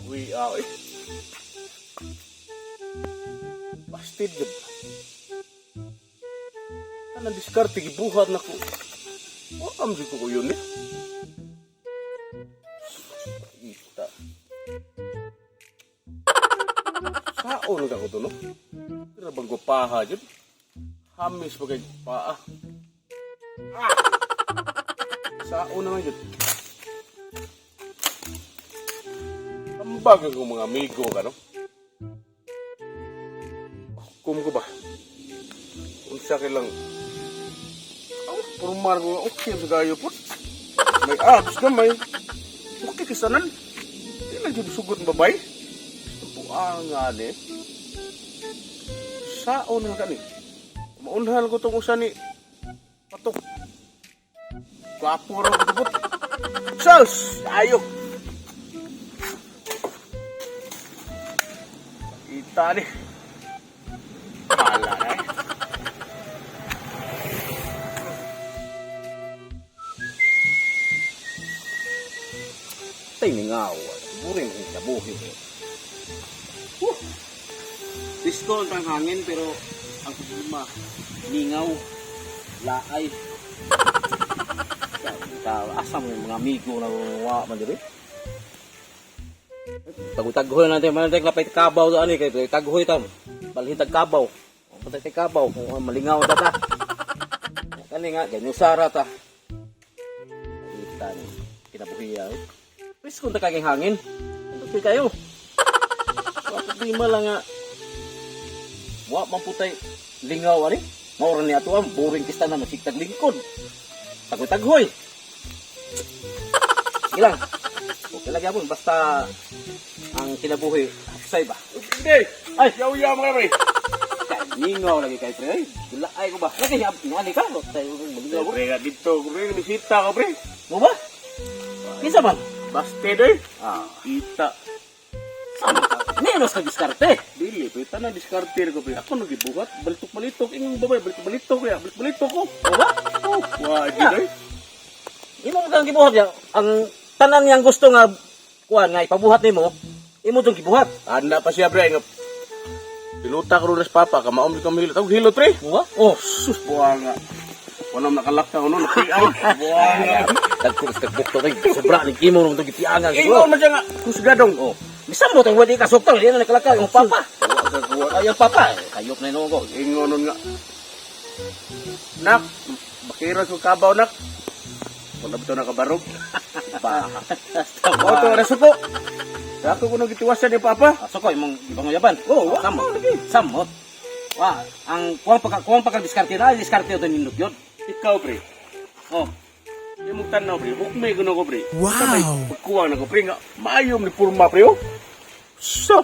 Uy, ah, eh. Bastid gud. Kanang diskarte gibuhat nako. Wa kam jud ko yun eh. Ita. Saon ka ko to no? Pero bang paha jud? Hamis pa kay paa. Ah! Saon naman jud. Ambag ang mga amigo ka, no? Hukom ko ba? Unsa kay lang. Ang purmar ko, okay sa gayo po. May abs gamay. Okay kisanan. Di lang jud sugot ang babay. Buanga ni. Saon nga kani. Maunhan ko tong usa ni patok. Gwapo ra ko tubot. Sus! Ayo! Kita ni. Pala na eh. Tay mingaw. Burin ang kinabuhi. Presko ang hangin pero ang problema mingaw, laay. Ta asa mo yung mga amigo na wa man diri? Tagutagoy natin man tayo kapit kabaw doon ani kay taghoy tam. Balhin tag kabaw. Patay tay kabaw kung malingaw ta ta. Kani nga ganyo sara ta. Kita ni kinabuhi ay. Presko ta kaging hangin. Ano kayo? Wa problema lang nga. Wa man putay lingaw ani. Mao ra ni ato ang boring kista na masigtag lingkod. Tagoy-taghoy. Sige lang. Okay lang yapon basta ang kinabuhi hapsay ba. Hindi! Ay! Yaw-yaw mga pre! Lingaw lagi kay pre. Ay, Laay ko ba? Lagi hab ngani ka. Tayo malingaw ko. Pre nga dito, pre, bisita ko pre. Mo ba? Kinsa man? Bastid eh. Ah, Kita. sama ka. Menos ka diskarte. Dili, pre, tanan diskarte ko pre. Ako nagibuhat, balitok-balitok, ingong babay, balitok-balitok kaya, balitok-balitok ko. Mo ba? Oh, wa Yeah. gid eh. Imo mo kang gibuhat ya. Ang tanan niyang gusto nga kuan nga ipabuhat nimo, imo tong gibuhat. Anda pa siya pre nga. Pinuta ko rin sa papa, kamaom di kami hilot. Ako hilot pre. Mo ba? Oh, Sus, buwanga. Wala mo nakalakta ko noon, napiaw. Buwanga. Dagko sa tagbukto kay sobra ni imo nung gitiangan Ingon man siya nga, kusgadong. Oh, bisan mo tong wadi ka suktal, di na nakalakaw yung papa. Wa ka kuha. Ay, yung papa, kayop na inugo. Ingon nun nga. Nak, bakira sa kabaw nak. Wala ba ito nakabarog? Ba. O, ito, nasuko. Ako ko nung gitiwasan ni Papa. Aso ko imong gipanguyaban. Oh, wa, samot. wa, lagi. Samot. Wa, ang kuwang pagka kuwang pagka diskarte na, diskarte to nindot yun. Ikaw, pre. Oh, Yung mong tanaw, pre. Hukmay ko na ko, pre. Wow. Sabay, pagkuwang na ko, pre. Nga, maayom ni purma, pre, oh. So,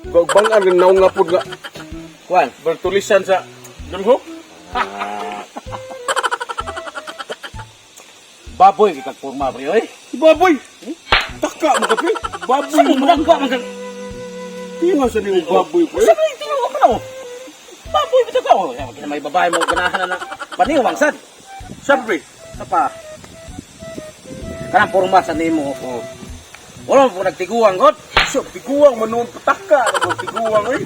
gagbangan ng naong nga po nga. kuan. Bertulisan sa dulhok. Ah. Baboy kay kag porma pre oy. Baboy! Taka mo ka, pre. Baboy Sa mo man man kag Tingaw sa niyong baboy, pre. Sa may tinuo pa na oh. Baboy bitaw ka oh. Kina may babae mo ganahan na na. Paniwang sad. Sa, pre. Sa pa. Kanang porma sa nimo. Oh. Wala mo po nagtiguang god. So, tiguang man noon, pataka. Ano, tiguang, eh.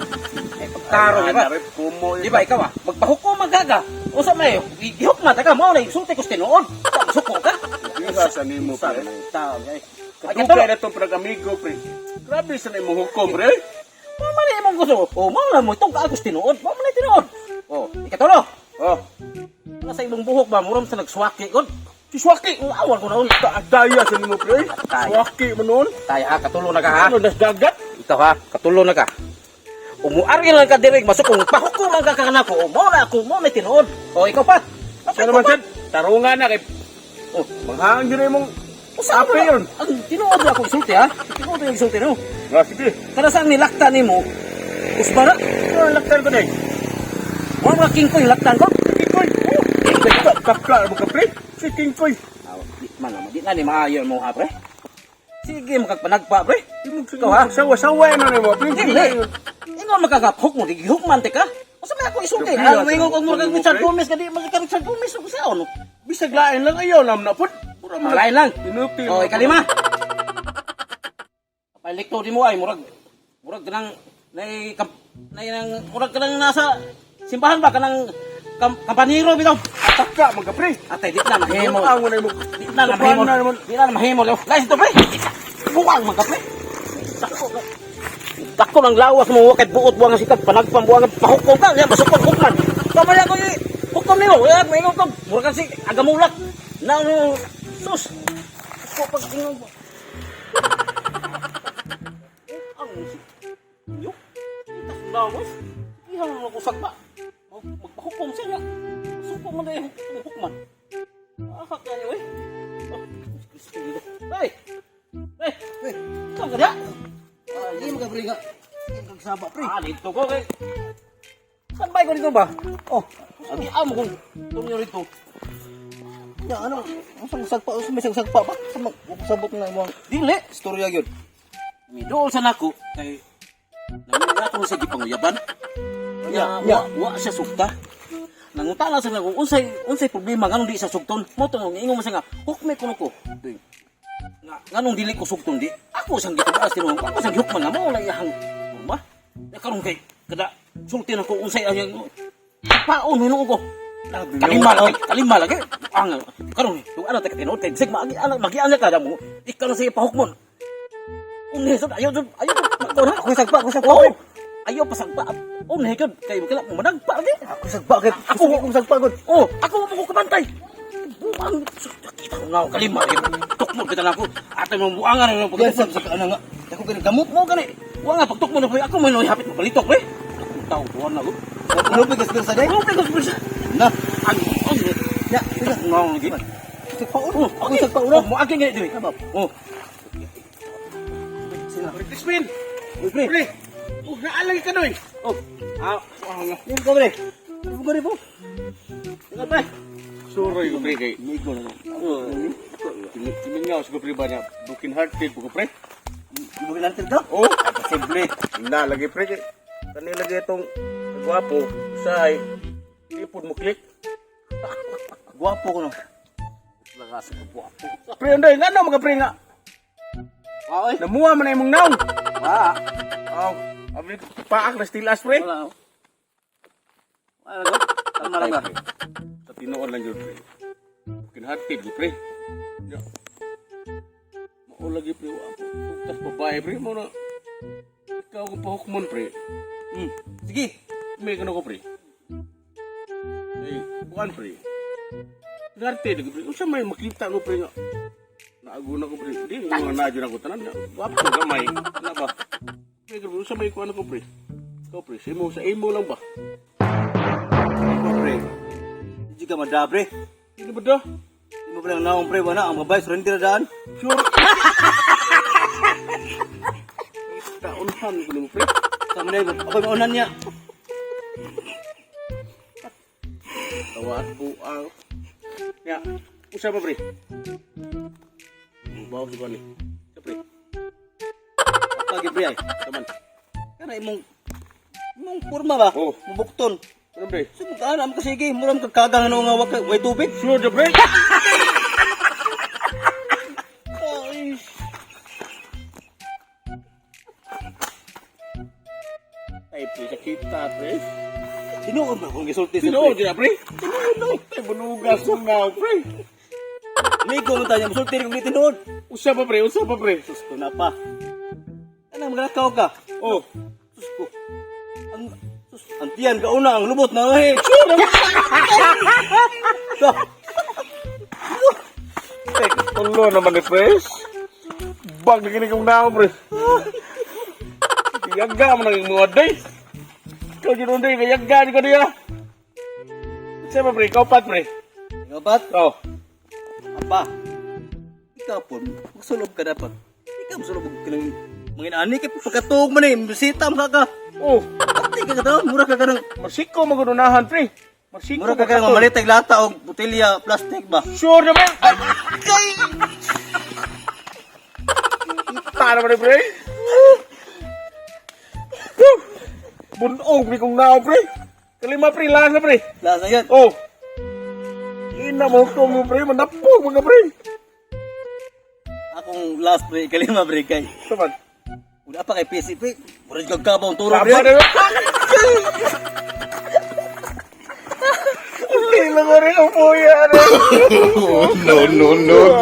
Eh pagtaro di ba? Ay, Kumo, Di ba ikaw ah? Magpahukom magaga. Usa may gihukma ta ka mao na sulti ko sa tinuod. Suko ka. Tingaw sa nimo, Sa pre. man tao ay. Ay Kadugay na itong pinag-amigo, pre. Grabe sa imong hukom, pre. Mao man imong gusto. Oh, mao na mo itong kaagos tinuod. Mao man tinuod. Oh, ikatulo. Oh, Wala sa imong buhok ba muram sa nagswaki god. si Swaki. Awan ko naon. Taadaya sa nimo, pre. Tayo. Swaki man noon. Tay ha, katulo na ka ha. Ano, nas dagat? Ikaw ha, katulo na ka. Umuari lang ka direk masuk kung pahukom ang kakanako. Oh, mao na ako, mao na tinuod. Oh, ikaw pa. Sa naman, sad? Tarungan na kay... Oh, Manghang yun imong... usa Ape yun. Ang tinuod na ako isulti ha. Tinuod na isulti no. Ah, sige. Kada saan nilakta nimo? Usbara. Ano, laktan ko na eh. Wa mga kingkoy laktan ko. King Koy. Oh, Taka mo ka, pre. Si King Koy. Aw, di man naman, di na ni maayo mo ha, pre. Sige, makagpanagpa, pre. Imong Ikaw, ha? Sawa-sawa na nimo, pre. Dili. Ingon makagapok mo, di gihukman te ka. Usa may ako isulti. Grabe, Ano ingon kog mo, mo kag Richard pre. Gomez ka di mo ka Richard Gomez ug saon. Bisag lain lang ayaw nam na pod. Lain lang. Tinuti. Oh, ikalima. Palikto di mo ay murag murag kanang nay kam, nay nang murag kanang nasa simbahan ba kanang kampaniro bitaw. Taka man ka, pre. Atay di na mahimo. Ang wala mo. Di na na mahimo. Di na na mahimo. Lain to, pre. Buwang man ka, pre. Dako na. Dako ng lawas mo kay buot buwang sikap panagpam buwang pahukom ka ya basukon hukman. Kamaya ko hukom nimo. Ya maingon ko murag kang si agamulak. Na ano sus. Ko pag ingon ko. Ang si yo. Tas lawas. Iha mo ko sagba. Magpahukom siya nga. Suko man dahil hukman. Ah, kaya niyo eh. Oh, crispy dito. Hey! Hey! Hey. Saan ka diya? Ah, hindi mo ka, pre, nga. Hindi ka kasaba, pre. Ah, dito ko kay. Saan ba ko dito ba? Oh, agi amo kong tunyo rito. Ya, ano? Ang sagsagpa, ang may sagsagpa ba? Sa mag sabot na imong Dili. istorya gyud. Midool sa nako kay nanguna ko sa gipanguyaban. Nya, Nya, wa, wa siya sugta. Nangutana sa nako unsay unsay problema nganong di siya sugton. Mo to ingon mo siya nga hukme kuno ko. Nga nganong dili ko sugton di? Ako sang gituas tinuod. Ako sang gihukman nga mao na iyang kurma. Ya karon kay kada sulti na ko unsay ang iyang paon hinuon ko. Kalima lagi, kalima lagi. Ang karon yung ano ta tinuod kay bisag maagi ana magian ka mo. Ikaw na siya pahukmon. Unhe sud ayo sud ayo. Ako sagpa, ako sagpa. Oh, ayo pasagpa. Unhe jud kay kila managpa lagi. Ako sagpa kay Ako ako sagpa gud. Oh, ako mo ko kabantay. Buang kita ko nga kalima lagi. Tukmod kita na ako. Atay mo buangan na Yan pag sab sa ano nga. Ako kay gamot. mo gani. Wa nga pagtukmod na ko ako man hapit mo balitok pre. Akong tao buwan na ko. Ano pa gas sa day? Ano pa gas Na. Ang ang Ya, kita ko nga lagi. Sagpa Oh, ako sagpa ura. Oh, mo agi gani diri. Oh, Sila. Pre, Crispin. Uy, pre. Pre. Oh, naalagi ka doy. Oh. Ah, Ah, Nim ka, pre. Nim ka po. ingat pre. Suroy ko, pre, kay. Migo na. Oh. Timingaw sa ko, pre, ba niya? Broken hearted ko, pre. Ibukin natin ka. Oh, posible. Na, lagi, pre, kay. Kani lagi itong gwapo, usahay. Di po mo click. Gwapo ko no. Lagas ko buwa. Pre, anday, nga na mga pre nga. Wa oy. Namuha man na imong naong. Wa. Oh, abi paak na still as, pre. Wala. Wala ko. Tama lang ba? Sa tinuod lang yun, pre. Broken hearted ko, pre. Ya. Mao lagi, pre. Wa ako. Tugtas babae, pre. Mo na. Ikaw ko pahukmon, pre. Sige. May kano ko, pre. Eh, bukan, pre. Hearted ko, pre. Unsa may makita ko, pre, nga. Naaguna ko, pre. Di, nga na dyan ako tanan. Wapo, gamay. Ano ba? Pre, grabe, unsa may kuan ko, pre. Ikaw, pre. Sa imo lang ba? Ikaw, pre. Hindi ka mada, pre. Hindi ba daw? Hindi mo pa lang naong, pre. Wala, ang babae, surrender na daan. Sure. Taunhan ko nimo, pre. Sama na yun. Ako'y maunan niya. Tawa at buang. Ya, usa pa, pre. Bawo si Bani. Sa pre. Pagi, pre, ay. Taman. Kana imong porma ba? Oh. Mubukton. Ano, pre? Sumugkaan, am ka sige, murang kagkagang ano nga wak way tubig. Sure, the pre. Ay. Ay, pre, sakita, pre. Tinuod ba kung gisulti sa Tinuod pre? na, pre. Tinuod na. Ay, bunugas mo na, pre. Migo mo tayo, musulti rin kung di tinuod. Usa pa, pre. Usa pa, pre. Sus ko na pa. Anang maglakaw ka? Oh. Sus ko. Ang sus, ang tiyan ka una, ang lubot na eh. Sure. Tulo naman ni Pres. Bag na kinig kong naon, pre. Yaga mo nang mga day. Ikaw dyan unday, yaga di ko niya. Saan pre? Ikaw pat, pre. Ikaw bat? Oh. Apa. Ikaw po, magsulob ka dapat. Ikaw magsulob ka ng mga inaani kay pagkatuog man eh, bisita mo ka ka. Oh. Pati ka ka mura ka ka ng Masiko magununahan, pre. Masiko mura ka ka ng mamalit lata og botelya plastic ba. Sure naman. Ay, kay! Kita naman ni pre. Woo! Bunog ni kong naon, pre. Kalima, pre. Last na, pre. Lasa yan. Oh. Ina mo ko mo, pre, manapog mga pre. Akong last pre, ikalima pre kay. Saman. Wala pa kay PC pre. Murag kag kabaw ang turo Tama pre. na yun. Hindi lang ko rin ang puya rin. No, no, no, no.